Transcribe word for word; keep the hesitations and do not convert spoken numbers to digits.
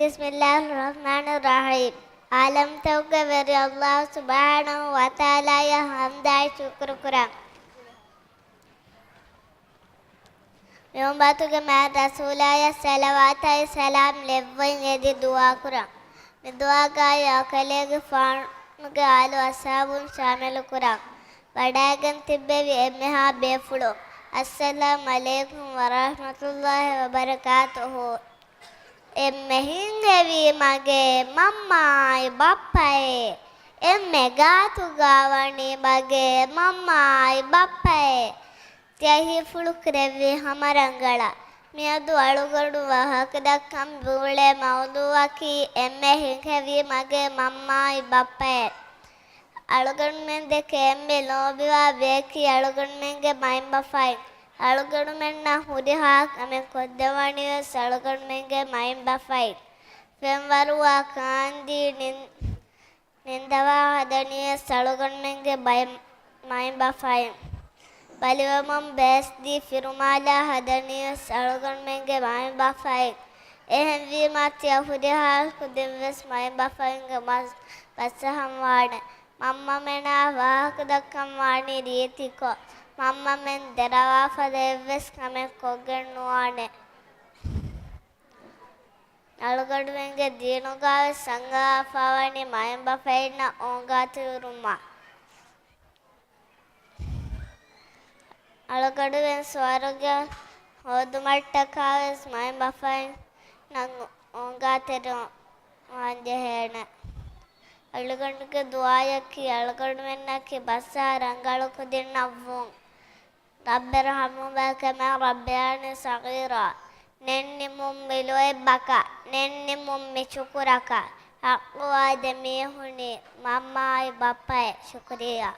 بسم الله الرحمن الرحيم. ޢާލަމްތަކުގެ ވެރި ﷲ ސުބްޙާނަހޫ ވަތަޢާލާއަށް ޙަމްދާއި ޝުކުރު ކުރަން. މި އުއްމަތުގެ މާތް ރަސޫލާއަށް ޞަލަވާތާއި ސަލާމް ލެއްވައި އެދި ދުޢާ ކުރަން. މި ދުޢާގައި އަކަލޭގެފާނުގެ އާލު އަޞްޙާބުން ޝާމިލު ކުރަން. ވަޑައިގެން ތިއްބެވި އެންމެހާ ބޭފުޅުން، އައްސަލާމް ޢަލައިކުމް ވަރަޙްމަތުﷲި ވަބަރަކާތުހު. އެންމެ ހިތްހެވީ މަގޭ މަންމާއި ބައްޕައޭ. އެންމެ ގާތުގަ ވަނީ މަގޭ މަންމާއި ބައްޕައޭ. ތިޔަ ހިތްފުޅު ކުރެއްވި ހަމަ ރަނގަޅަށް. މިއަދު އަޅުގަނޑު ވާހަކަ ދައްކަން މިއުޅޭ މައުޟޫޢަކީ އެންމެ ހިތްހެވީ މަގޭ މަންމާއި ބައްޕައޭ. އަޅުގަނޑުމެން ދެކެ އެންމެ ލޯބިވާ ބަޔަކީ އަޅުގަނޑުމެންގެ މައިންބަފައިން. އަޅުގަނޑުމެންނަށް ހުރިހާ ކަމެއް ކޮށްދެވަނީވެސް އަޅުގަނޑުމެންގެ މައިންބަފައިން. ފެންވަރުވާ ކާންދީ ނިން-، ނިންދަވާ ހަދަނީވެސް އަޅުގަނޑުމެންގެ ބައި-، މައިންބަފައިން. ބަލިވަމުން ބޭސްދީ ފިރުމާލާ ހަދަނީވެސް އަޅުގަނޑުމެންގެ މައިންބަފައިން. އެހެންވީމާ ތިޔަ ހުރިހާ ކުދިންވެސް މައިންބަފައިންގެ މަސް-، ބަސްއަހަންވާނެ. މަންމަމެނާ ވާހަކަ ދައްކަން ވާނީ ރީތިކޮށް. މަންމަމެން ދެރަވާފަދަ އެއްވެސް ކަމެއް ކޮށްގެން ނުވާނެ. އަޅުގަނޑުމެންގެ ދީނުގައިވެސް ރަނގަޅަށް އަޅާފައިވަނީ މައިންބަފައިންނަށް އޯންގާތެރިވުމަށް. އަޅުގަނޑުމެން ސުވަރުގެ ހޯދުމަށްޓަކާވެސް މައިންބަފައިންނަށް އޯންގާތެރިވާން ޖެހޭނެ. އަޅުގަނޑުގެ ދުޢާއަކީ އަޅުގަނޑުމެންނަކީ ބަސްއަހާ ރަނގަޅު ކުދިންނަށްވުން. رب ارحمهما كما ربياني صغيرا. ނެތް ނިމުން މި ލޯތްބަކަށް، ނެތް ނިމުން މި ޝުކުރަކަށް، ޙައްޤުވާ ދެ މީހުނީ މަންމާއި ބައްޕައޭ. ޝުކުރިއްޔާ.